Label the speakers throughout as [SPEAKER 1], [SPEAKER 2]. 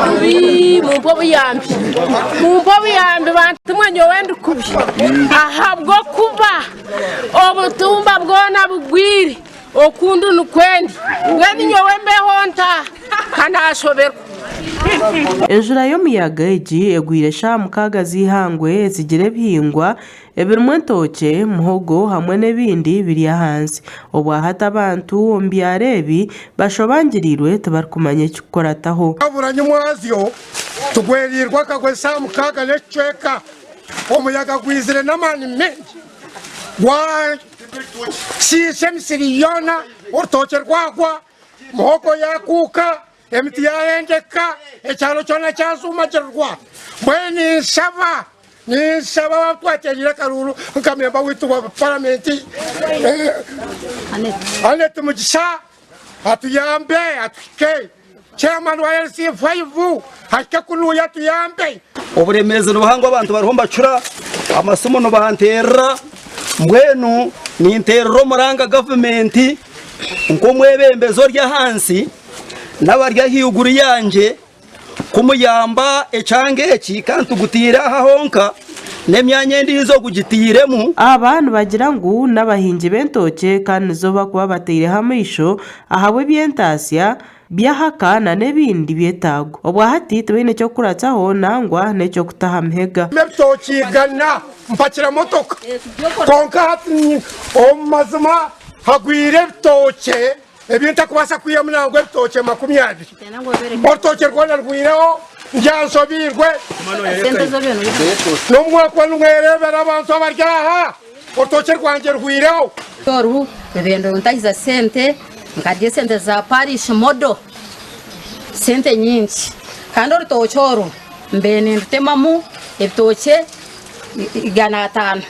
[SPEAKER 1] Kubi mumpe obuyambi mumpe obuyambi bantu mwe nyowe ndi kubi ahabw'okuba obutumba bwona bugwire okundu nikwo ndi mbwenu nyowe mbeho nta ka nashoberwa.
[SPEAKER 2] Enjura y'omuyaga egi egwire eshaaha mukaaga z'eihangwe etsigire ebihingwa Ebirimu entookye, muhogo hamwe n'ebindi biri ahansi. Obwahati abantu omu byaro ebi bashobangiriirwe tibarikumanya ekikukurataho.
[SPEAKER 3] Habura nyimwazyo tugweriirwe akagwa eshaaha mukaaga n'ekicweka. Omuyaga gwizire n'amaani maingi gwashiisha emisiri yoona, orutookye rwagwa, muhogo yaakuuka, emiti yaahendeka, ekyaro kyona kyajuumagirirwa. Mbwenu ninshaba Ninshaba abatwateereire akaruuru nka memba waitu wa paramenti Annet Mugisha atuyambe atuhike, chairman wa LC5 ahike kunuya atuyambe.
[SPEAKER 4] Oburemeezi nibuhango abantu bariho nibacura, amasimu nibanteerera, mbwenu ninteerera omuranga gavumenti nk'omwebembezi ori ahansi n'abari ahaiguru yangye. Kumuyamba ekyanga eki kandi tugutaire aha honka n'emyanya endiijo ogugitairemu.
[SPEAKER 2] Aba nibagira ngu n'abahingi b'entookye kandi nizo bakuba bataireho amaisho ahabw'eby'entaasya by'ahaka na n'ebindi byetaago. Obwahati tibaine ky'okukuratsaho nangwa n'eky'okuta aha mihega.
[SPEAKER 3] Ebitookye igana mpakira motoka kwonka hati omu mazima hagwire ebitookye. Ebi ntakubaasa kwihamu nangwa ebitookye 20. Orutookye rwona rwireho, ndyanshobeirwe. N'obu mwakuba nimwereebera abantu abari aha, orutookye rwangye rwireho.
[SPEAKER 5] Oru rubendo runtahiza sente nkarya esente za parish model sente nyingi kandi orutookye oru mbaire nindutemamu ebitookye 500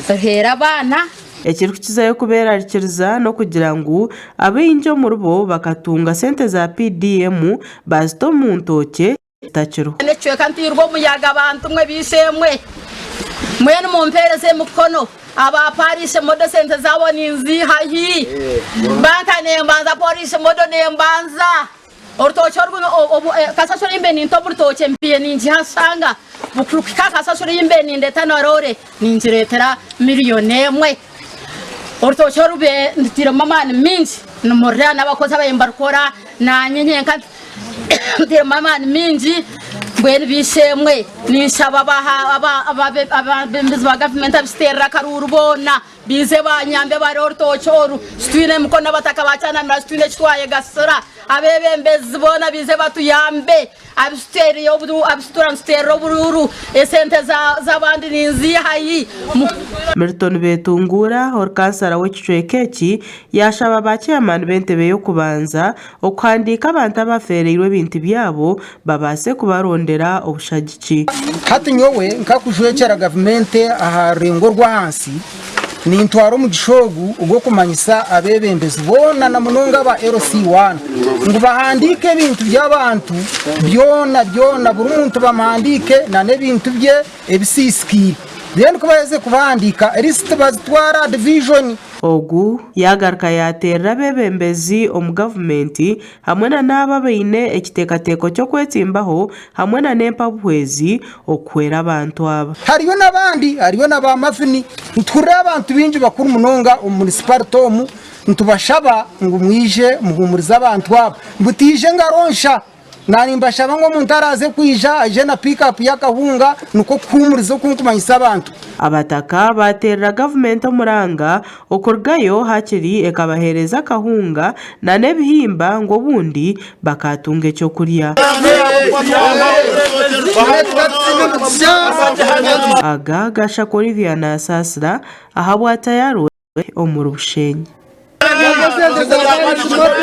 [SPEAKER 5] ruheera abaana.
[SPEAKER 2] Ekirikukizayo kubeerarikiriza n'okugira ngu abaingi omuribo bakatunga sente za PDM baazita omu ntookye zitakiriho.
[SPEAKER 5] N'ekicweka nteirwe omuyaga bantu mwe b'eishe-emwe mbwenu mumpeereze emikono aba parish model sente zaabo ninziiha hi? Banka nembanza parish model nembanza. Orutookye oru obu kasasiro ei mbaire ninta omu rutookye mbaire ningiha nshanga kuhika aha kasasiro ei mbaire nindeeta na roore ningireetera miriyoni emwe. Orutookye oru ndutairemu amaani maingi nimurira n'abakozi ababaire nibarukora naanye nyenka ntairemu amaani maingi mbwenu b'eishe-emwe ninshaba abeebembezi ba gavumenti abituteerera akaruuru boona Baije banyambe bare orutookye oru, titwine emikono abataka ba Kyanamira titwine eki twayegasira. Abeebembezi boona baije batuyambe, abitutura nituteerera oburuuru, esente z'abandi ninziiha hi?
[SPEAKER 2] Milton Betunguura, ori kansara w'ekicweka eki yaashaba ba chairman b'entebe y'okubanza okuhandiika abantu abafeereirwe ebintu byabo babaase kubarondera obushagiki.
[SPEAKER 6] Hati nyowe nkakujwekyera gavumenti aha rurengo orw'ahansi, nintwara omugisha ogu ogw'okumanyisa abeebembezi boona na munonga aba LC1 ngu bahandiike ebintu by'abantu byona byona buri muntu bamuhandiike n'ebintu bye ebisiisikaire. Then ku baheze kubahandiika, risiti bazitware aha divijoni.
[SPEAKER 2] Ogu yaagaruka yaateerera abeebembezi omu gavumenti hamwe na n'abo abaine ekiteekateeko ky'okwetsimbaho hamwe na n'empabuhwezi okuhwera abantu aba.
[SPEAKER 6] Hariyo n'abandi, hariyo na ba Mavini. Nituhurira abantu baingi bakuru munonga omu munisiparite omu, nitubashaba ngu mwije muhuumurize abantu aba. Mutiije ngaro nsha. Naanimbashaba ngu omuntu araaze kwija aije na pick-up y'akahunga nikwo kuhuumuriza oku nkumanyisa abantu.
[SPEAKER 2] Abataka baateerera gavumenti omuranga okurugayo hakiri ekabaheereza akahunga na n'ebihimba ngu obundi bakaatunga eky'okurya. Aga Gashaka Olivia naasaasira ahabwa Tayarwe omuri Bushenyi.